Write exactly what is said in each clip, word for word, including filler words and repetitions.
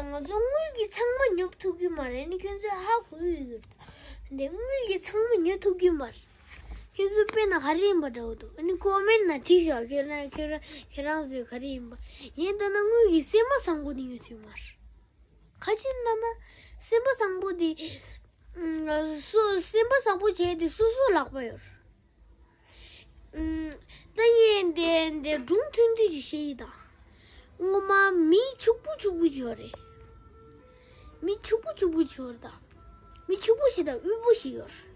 ང་ཚོ་དངུལ་གྱི་ཚང་མ་ཉོབ་ཐུབ་ཀྱི་མ་རེད། ཨ་ནི་ཁྱོད་ཚོས་ཧ་གོ་ཡི་ཡོད་ད། འདི་དངུལ་གྱི་ཚང་མ་ཉོ་ཐུབ་ཀྱི་མ་རེད། ཁྱོད་ཚོ་དཔེར་ན་ག་རེ་ཡིན་པ་འདྲ་བོ་འདུག་ཨ་ནི་ཀོ་མེན་ན་བྲིས་ཤོག་ཁྱོད་རང་ཁྱོད་རང་ཁྱོད་རང་ཚོས་ག་རེ་ཡིན་པ། ཡིན་ད་ན་དངུལ་གྱི་སེམས་པ་བཟང་པོ་འདི་ཉོ་ཐུབ་མ་རེད། ག་ཅི་ན་ན། སེམས་པ་བཟང་པོ་འདི། ཨ། སོ་སེམས་པ་བཟང་པོ་བྱས་ཏེ་སོ་སོ་ལག་པ་ཡོད་རེད། ཨུམ། ད་ངས་འདི་འདི་སྒྲུང་ཐུང་ཐུང་ཅིག་བཤད་ཡི་ད། སྔོན་མ་མི་ཕྱུག་པོ་ཕྱུག་པོ་ཅིག་ཡོད་རེད། མི་ཕྱུག་པོ་ཕྱུག་པོ་ཅིག་ཡོད་རེད་ད། མི་ཕྱུག་པོ་ཞིག་དང་དབུལ་པོ་ཞིག་ཡོད་རེད།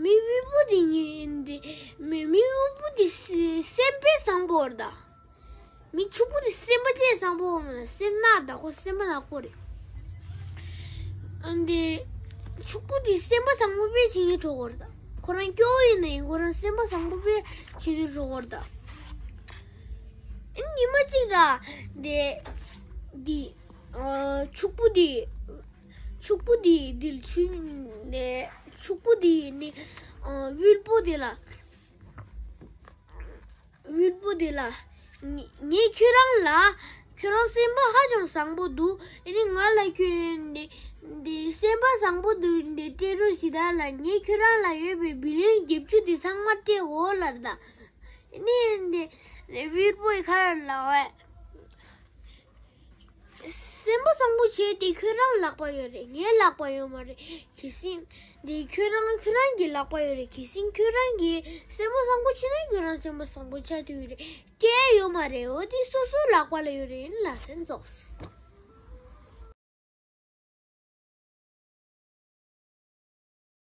མི་དབུལ་པོ་དེ་ཉིད་འདི་མི་མི་དབུལ་པོ་དེ་སེམས་པ་བཟང་པོ་རེད་ད། མི་ཕྱུག་པོ་དེ་སེམས་པ་ཅན་བཟང་པོ་མ་རེད། སེམས་ནག་ད། ཁོ་སེམས་པ་ནག་པོ་རེད། ཨ། འདི་ཕྱུག་པོ་དེ་སེམས་པ་བཟང་པོ་དཔེ་བྱེད་ཀྱི་འགྲོ་གི་རེད་ད། ཁོ་རང་སྐྱོ་བོ་ཡིན་ན་ཡང་ཁོ་རང་སེམས་པ་བཟང་པོ་དཔེ་བྱེད་དུ་འགྲོ་གི་རེད་ད། ཨ། ཉི་མ་གཅིག་ར་འདི་འདི་ཨ། ཕྱུག་པོ་དེ་ཕྱུག་པོ་དེ་འདི་ལ་ཆུ་ནས་ཕྱུག་པོ་དེ་ནི་ཨ། དབུལ་པོ་དེ་ལ། དབུལ་པོ་དེ་ལ། ངས་ངས་ཁྱོད་རང་ལ། ཁྱོད་རང་སེམས་པ་ཧ་ཅང་བཟང་པོ་འདུག་ཨ་ནི་ང་ལ་ཁྱོད་འདི་འདི་སེམས་པ་བཟང་པོ་འདུག་འདི་སྤྲད་རོགས་བྱེད་ད་ལ། ངས་ཁྱོད་རང་ལ་ཡོད་པའི་བི་ལིན་བརྒྱད་ཅུ་དེ་ཚང་མ་སྤྲད་འོ་ལབ་ད། ཨ་ནི་འདི་དབུལ་པོའི་ཁ་ལ་ལབ་པས། སེམས་པ་བཟང་པོ་བྱས་ཏེ་ཁྱོད་རང་ལག་པ་ཡོད་རེད། ངའི་ལག་པ་ཡོད་མ་རེད། གལ་སྲིད་འདི་ཁྱོད་རང་ཁྱོད་རང་གི་ལག་པ་ཡོད་རེད། གལ་སྲིད་ཁྱོད་རང་གིས་སེམས་པ་བཟང་པོ་བྱས་ན་ཁྱོད་རང་སེམས་པ་བཟང་པོ་ཆགས་ཐུབ་ཀྱི་རེད། སྤྲད་ཡོད་མ་རེད། འོ་དེ་སོ་སོའི་ལག་པ་ལ་ཡོད་རེད། ཡིན་ལ་དེ་རྫོགས།